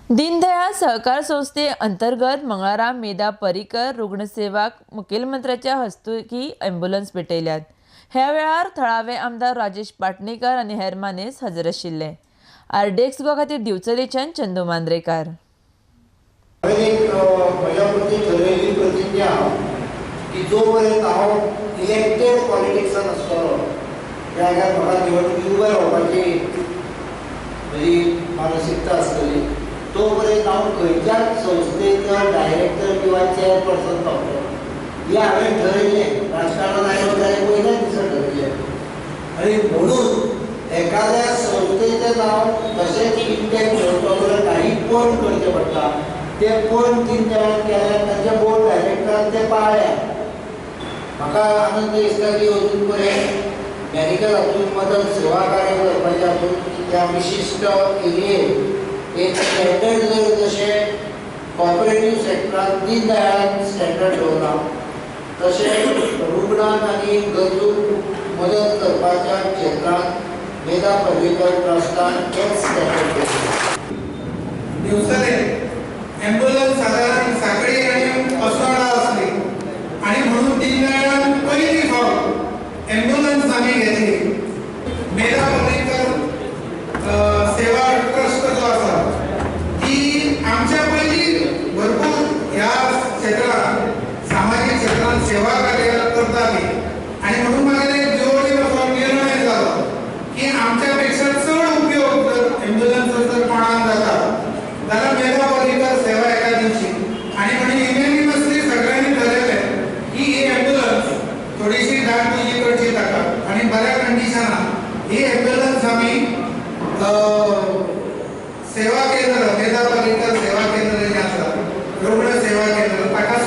दीनदयाळ सहकार संस्थे अंतर्गत मंगळारा मेधा पर्रीकर रुग्णसेवाक मुखेलमंत्र्याच्या हस्तुकी ॲम्ब्युलन्स भेटयल्यात. ह्या वेळार थळावे आमदार राजेश पाटणेकर आनी हेर मानेस्त हजर आशिल्ले. आरडीएक्स गोवा खातीर दिवचलेच्यान चंदू मांद्रेकार. हांवें एक म्हज्या प्रती ठरयल्ली प्रतिज्ञा की जोपर्यंत हांव इलेक्टेड पॉलिटिक्सान आसतलो त्या जाग्यार म्हाका निवडणुकी उबे रावपाची म्हजी मानसिकता आसतली तोपर्यंत हांव खंयच्याच संस्थेचो डायरेक्टर किंवा चेअरपर्सन पावतलो हें हांवें ठरयल्लें. राजकारणान आयलो जाल्यार पयल्याच दिसा ठरयलें आनी म्हणून एखाद्या संस्थेचें नांव तशेंच इंटॅक्ट दवरतलो जाल्यार काही पण करचें पडटा. ते पण दीनदयाळान केल्यार तांच्या बोर्ड डायरेक्टरान ते पाळ्ळ्या. म्हाका आनंद दिसता की अजून पर्यंत मॅडिकल हातूंत मदत सेवा कार्य करपाच्या हातूंत त्या विशिश्ट एरियेत एक स्टँडर्ड जर जशें कॉपरेटीव सॅक्टरान दीनदयाळान स्टँडर्ड दवरला तशें रुग्णांक आनी गरजूंक मदत करपाच्या क्षेत्रांत मेधा पर्रीकर ट्रस्टान तेच स्टँडर्ड दवरला. दिवचले ॲम्ब्युलन्स सादारण साखळी आनी अस्वाडा आसली आनी म्हणून दीनदयाळान पयली फावट ॲम्ब्युलन्स आमी घेतली. मेधा पर्रीकर सेवा ट्रस्ट जो आसा ती आमच्या पयलीं भरपूर ह्या क्षेत्रांत सामाजीक क्षेत्रांत सेवा कार्य करताली आनी म्हणून मागीर एक दिवोली असो निर्णय जालो की आमच्या पेक्षा चड उपयोग जर ॲम्ब्युलन्स जर कोणाक जाता जाल्यार मेधा पर्रीकर सेवा एका दिवची. आनी म्हणून युनॅनिमसली सगळ्यांनी ठरयलें की ही ॲम्ब्युलन्स थोडीशी डागडुजी करची ताका आनी बऱ्या कंडिशनान ही ॲम्ब्युलन्स आमी सेवा केंद्र मेधा पर्रीकर सेवा केंद्र जें आसा रुग्ण सेवा केंद्र ताका